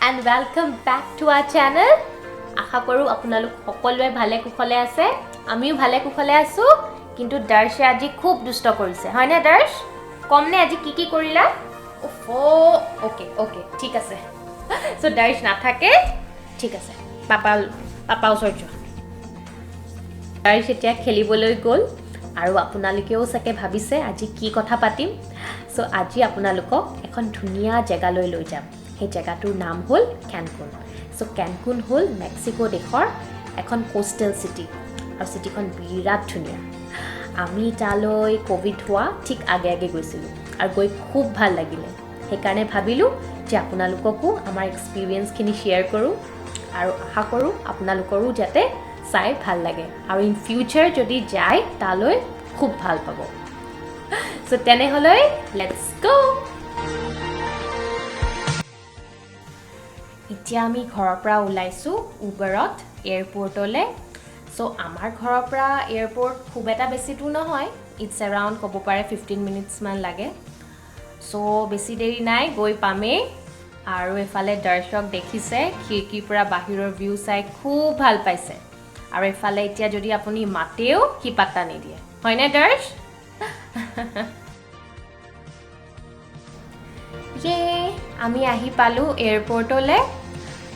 And welcome back to our channel. আশা কৰোঁ আপোনালোক সকলোৱে ভালে কুশলে আছে, আমিও ভালে কুশলে আছোঁ। কিন্তু দৰ্শে আজি খুব দুষ্ট কৰিছে, হয়নে দৰ্শ? কমনে আজি কি কি কৰিলা? অ'কে অ'কে, ঠিক আছে। চ' দৰ্শ নাথাকে, ঠিক আছে, পাপা পাপা ওচৰত যোৱা। দৰ্শ এতিয়া খেলিবলৈ গ'ল আৰু আপোনালোকেও চাগে ভাবিছে আজি কি কথা পাতিম। চ' আজি আপোনালোকক এখন ধুনীয়া জেগালৈ লৈ যাম। সেই জেগাটোৰ নাম হ'ল কেনকুন। চ' কেনকুন হ'ল মেক্সিকো দেশৰ এখন কোষ্টেল চিটি আৰু চিটিখন বিৰাট ধুনীয়া। আমি তালৈ ক'ভিড হোৱা ঠিক আগে আগে গৈছিলোঁ আৰু গৈ খুব ভাল লাগিলে। সেইকাৰণে ভাবিলোঁ যে আপোনালোককো আমাৰ এক্সপিৰিয়েঞ্চখিনি শ্বেয়াৰ কৰোঁ আৰু আশা কৰোঁ আপোনালোকৰো যাতে চাই ভাল লাগে আৰু ইন ফিউচাৰ যদি যায় তালৈ খুব ভাল পাব। চ' তেনেহ'লে let's গ'। এতিয়া আমি ঘৰৰ পৰা ওলাইছোঁ উবেৰত এয়াৰপৰ্টলৈ। চ' আমাৰ ঘৰৰ পৰা এয়াৰপৰ্ট খুব এটা বেছি দূৰ নহয়, it's around ক'ব পাৰে 15 মিনিটছমান লাগে। চ' বেছি দেৰি নাই, গৈ পামেই। আৰু এফালে দৰ্শক দেখিছে খিৰিকীৰ পৰা বাহিৰৰ ভিউ চাই খুব ভাল পাইছে। আৰু এফালে এতিয়া যদি আপুনি মাতেও সি পাত্তা নিদিয়ে, হয়নে দৰ্শ? ইয়ে, আমি আহি পালোঁ এয়াৰপৰ্টলৈ।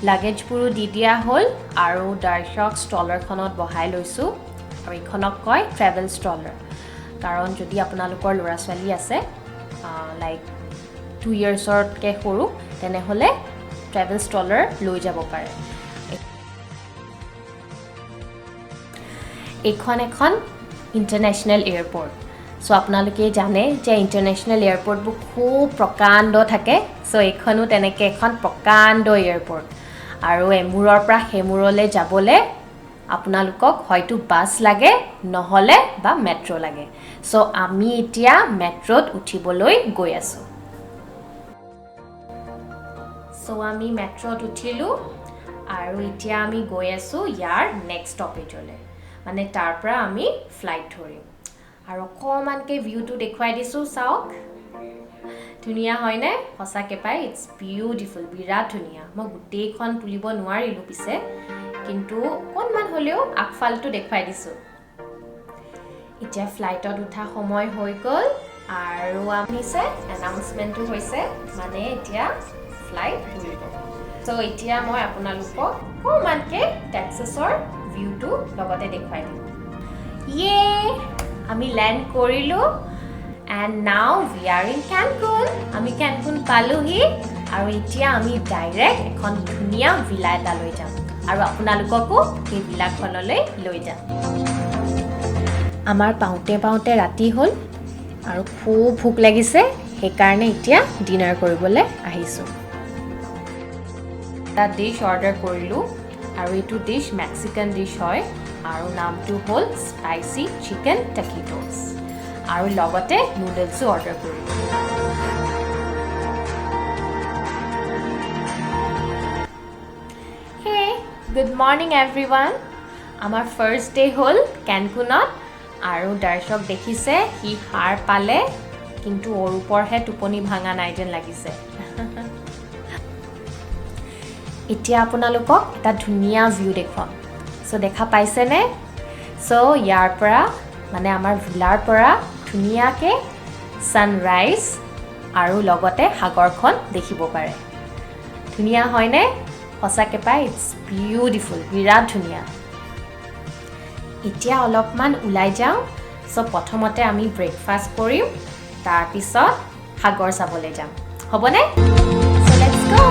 লাগেজবোৰো দি দিয়া হ'ল আৰু দৰ্শক ষ্ট্ৰলাৰখনত বহাই লৈছোঁ। আৰু এইখনক কয় ট্ৰেভেল ষ্ট্ৰলাৰ, কাৰণ যদি আপোনালোকৰ ল'ৰা ছোৱালী আছে লাইক 2 ইয়াৰ্ছতকৈ সৰু, তেনেহ'লে ট্ৰেভেল ষ্ট্ৰলাৰ লৈ যাব পাৰে। এইখন এখন ইণ্টাৰনেশ্যনেল এয়াৰপৰ্ট। চ' আপোনালোকে জানে যে ইণ্টাৰনেশ্যনেল এয়াৰপৰ্টবোৰ খুব প্ৰকাণ্ড থাকে। চ' এইখনো তেনেকৈ এখন প্ৰকাণ্ড এয়াৰপৰ্ট আৰু এমূৰৰ পৰা সেইমূৰলৈ যাবলৈ আপোনালোকক হয়তো বাছ লাগে, নহ'লে বা মেট্ৰ' লাগে। চ' আমি এতিয়া মেট্ৰ'ত উঠিবলৈ গৈ আছোঁ। চ' আমি মেট্ৰ'ত উঠিলোঁ আৰু এতিয়া আমি গৈ আছোঁ ইয়াৰ নেক্সট ষ্টপেজলৈ, মানে তাৰ পৰা আমি ফ্লাইট ধৰিম। আৰু অকণমানকৈ ভিউটো দেখুৱাই দিছোঁ, চাওক ধুনীয়া হয়নে? সঁচাকৈ পাই it's beautiful, বিৰাট ধুনীয়া। মই গোটেইখন তুলিব নোৱাৰিলোঁ পিছে, কিন্তু অকণমান হ'লেও আগফালটো দেখুৱাই দিছোঁ। এতিয়া ফ্লাইটত উঠা সময় হৈ গ'ল আৰু আনিছে এনাউন্সমেণ্টটো হৈছে, মানে এতিয়া ফ্লাইট উৰিব। চ' এতিয়া মই আপোনালোকক অকণমানকৈ টেক্সাছৰ ভিউটো লগতে দেখুৱাই দিম। ইয়ে, আমি লেণ্ড কৰিলোঁ and now we are in Cancun. আমি কেনকুন পালোহি আৰু এতিয়া আমি ডাইৰেক্ট এখন ধুনীয়া ভিলা এটালৈ যাম আৰু আপোনালোককো সেই ভিলাখনলৈ লৈ যাম। আমাৰ পাওঁতে পাওঁতে ৰাতি হ'ল আৰু খুব ভোক লাগিছে, সেইকাৰণে এতিয়া ডিনাৰ কৰিবলৈ আহিছোঁ। এটা ডিছ অৰ্ডাৰ কৰিলোঁ আৰু এইটো ডিছ মেক্সিকান ডিছ হয় আৰু নামটো হ'ল স্পাইচি চিকেন টাকিটোছ আৰু লগতে নুডলছো অৰ্ডাৰ কৰিলোঁ। হে, গুড মৰ্ণিং এভৰিৱান। আমাৰ ফাৰ্ষ্ট ডে হ'ল কেনকুনত আৰু দৰ্শক দেখিছে সি সাৰ পালে, কিন্তু অৰূপৰহে টোপনি ভাঙা নাই যেন লাগিছে। এতিয়া আপোনালোকক এটা ধুনীয়া ভিউ দেখুৱাম। চ' দেখা পাইছেনে? চ' ইয়াৰ পৰা মানে আমাৰ ভিলাৰ পৰা ধুনীয়াকৈ ছানৰাইজ আৰু লগতে সাগৰখন দেখিব পাৰে। ধুনীয়া হয়নে? সঁচাকৈ পাই it's beautiful, বিৰাট ধুনীয়া। এতিয়া অলপমান ওলাই যাওঁ। চ' প্ৰথমতে আমি ব্ৰেকফাষ্ট কৰিম, তাৰপিছত সাগৰ চাবলৈ যাম, হ'বনে? So let's go.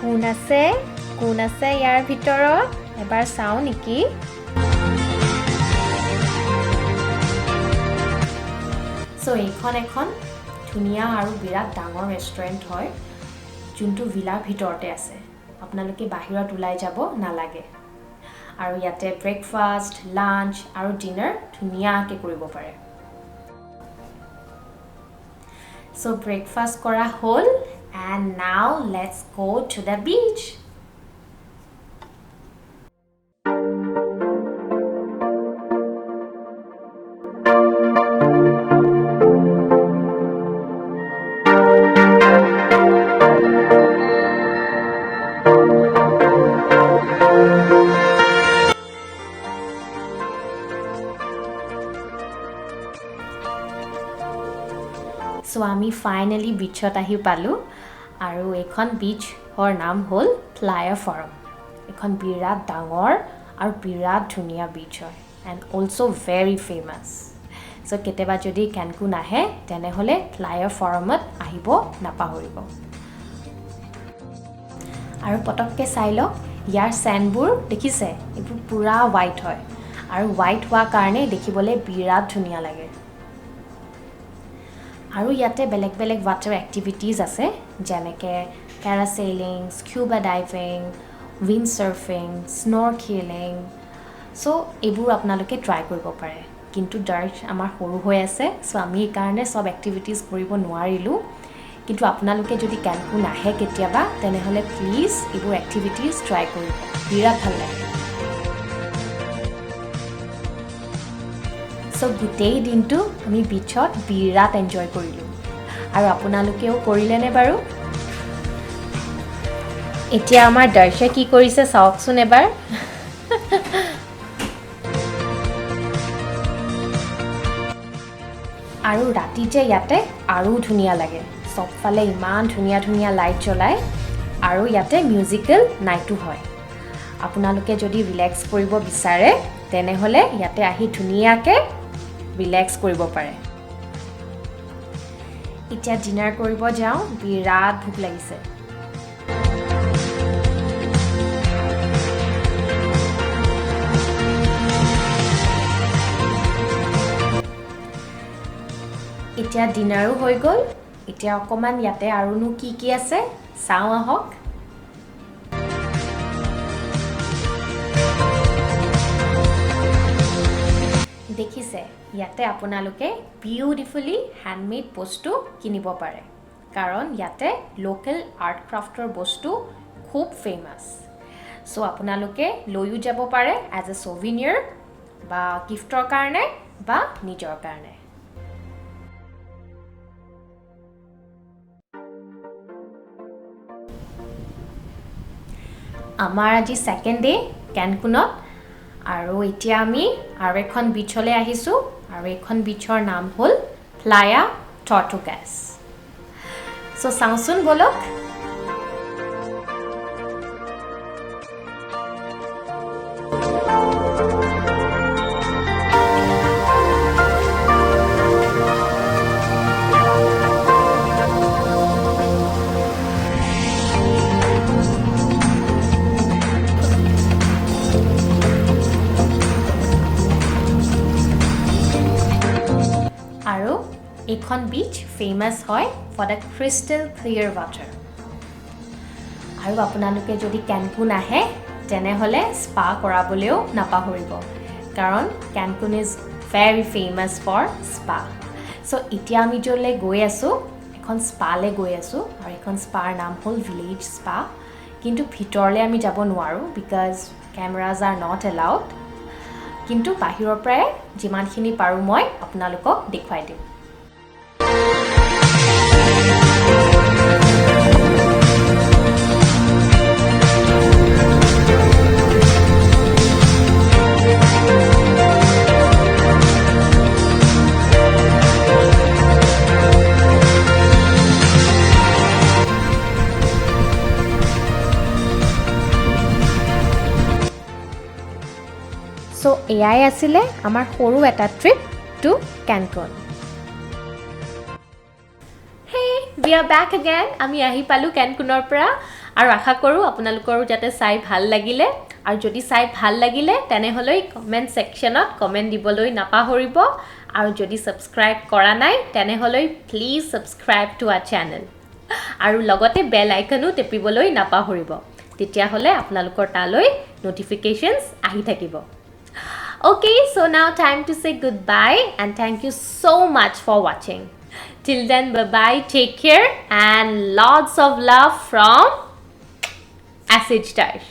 কোন আছে, কোন আছে ইয়াৰ ভিতৰত এবাৰ চাওঁ নেকি? চ' এইখন এখন ধুনীয়া আৰু বিৰাট ডাঙৰ ৰেষ্টুৰেণ্ট হয়, যোনটো ভিলাৰ ভিতৰতে আছে। আপোনালোকে বাহিৰত ওলাই যাব নালাগে। আৰু ইয়াতে ব্ৰেকফাষ্ট, লাঞ্চ আৰু ডিনাৰ ধুনীয়াকৈ কৰিব পাৰে। চ' ব্ৰেকফাষ্ট কৰা হ'ল and now let's go to the beach. চ' আমি ফাইনেলি বিচত আহি পালোঁ আৰু এইখন বিচৰ নাম হ'ল প্লায়া ফৰম। এইখন বিৰাট ডাঙৰ আৰু বিৰাট ধুনীয়া বিচ হয় and also very famous. So কেতিয়াবা যদি কেনকুন আহে, তেনেহ'লে প্লায়া ফৰমত আহিব নাপাহৰিব। আৰু পটককৈ চাই লওক, ইয়াৰ চেণ্ডবোৰ দেখিছে, এইবোৰ পূৰা হোৱাইট হয় আৰু হোৱাইট হোৱাৰ কাৰণে দেখিবলৈ বিৰাট ধুনীয়া লাগে। আৰু ইয়াতে বেলেগ বেলেগ ৱাটাৰ এক্টিভিটিজ আছে, যেনেকৈ parasailing, scuba diving, wind surfing, snorkeling. So এইবোৰ আপোনালোকে ট্ৰাই কৰিব পাৰে। কিন্তু ডাৰ্চ আমাৰ সৰু হৈ আছে, চ' আমি সেইকাৰণে চব এক্টিভিটিজ কৰিব নোৱাৰিলোঁ। কিন্তু আপোনালোকে যদি কেনকুন আহে কেতিয়াবা, তেনেহ'লে প্লিজ এইবোৰ এক্টিভিটিজ ট্ৰাই কৰিব, বিৰাট ভাল লাগে। চ' গোটেই দিনটো আমি বিচত বিৰাট এনজয় কৰিলোঁ। আৰু আপোনালোকেও কৰিলেনে বাৰু? এতিয়া আমাৰ দৰ্শে কি কৰিছে চাওকচোন এবাৰ। আৰু ৰাতি যে ইয়াতে আৰু ধুনীয়া লাগে, চবফালে ইমান ধুনীয়া ধুনীয়া লাইট জ্বলায় আৰু ইয়াতে মিউজিকেল নাইটো হয়। আপোনালোকে যদি ৰিলেক্স কৰিব বিচাৰে, তেনেহ'লে ইয়াতে আহি ধুনীয়াকৈ ৰিলেক্স কৰিব পাৰে। এতিয়া ডিনাৰ কৰিব যাওঁ, বিৰাট ভোক লাগিছে। এতিয়া ডিনাৰো হৈ গ'ল। এতিয়া অকণমান ইয়াতে আৰুনো কি কি আছে চাওঁ আহক। দেখিছে, ইয়াতে আপোনালোকে বিউটিফুলি হেণ্ডমেড বস্তু কিনিব পাৰে, কাৰণ ইয়াতে লোকেল আৰ্ট ক্ৰাফ্টৰ বস্তু খুব ফেমাছ। চ' আপোনালোকে লৈও যাব পাৰে এজ এ ছভিনিয়ৰ বা গিফ্টৰ কাৰণে বা নিজৰ কাৰণে। আমাৰ আজি ছেকেণ্ড ডে কেনকুনত আৰু এতিয়া আমি আৰু এখন বিচলৈ আহিছোঁ আৰু এইখন বিচৰ নাম হ'ল প্লায়া টৰ্টুগাছ। চ' চাওঁচোন ব'লক। আৰু এইখন বিচ ফেমাছ হয় for the crystal clear water. আৰু আপোনালোকে যদি কেনকুন আহে, তেনেহ'লে স্পা কৰাবলৈও নাপাহৰিব, কাৰণ Cancun is very famous for spa. So এতিয়া আমি য'লৈ গৈ আছোঁ, এখন স্পালৈ গৈ আছোঁ আৰু এইখন স্পাৰ নাম হ'ল ভিলেজ স্পা। কিন্তু ভিতৰলৈ আমি যাব নোৱাৰোঁ because cameras are not allowed. কিন্তু বাহিৰৰ পৰাই যিমানখিনি পাৰোঁ মই আপোনালোকক দেখুৱাই দিম। চ' এয়াই আছিলে আমাৰ সৰু এটা trip to Cancun. Hey, we are back again. আমি আহি পালোঁ কেনকুনৰ পৰা আৰু আশা কৰোঁ আপোনালোকৰো যাতে চাই ভাল লাগিলে। আৰু যদি চাই ভাল লাগিলে, তেনেহ'লে কমেণ্ট ছেকশ্যনত কমেণ্ট দিবলৈ নাপাহৰিব। আৰু যদি ছাবস্ক্ৰাইব কৰা নাই, তেনেহ'লে please subscribe to our channel আৰু লগতে বেল আইকনো টিপিবলৈ নাপাহৰিব। তেতিয়াহ'লে আপোনালোকৰ তালৈ ন'টিফিকেশ্যনছ আহি থাকিব। Okay, so now time to say goodbye and thank you so much for watching. Till then, bye bye, take care, and lots of love from Acid Stars.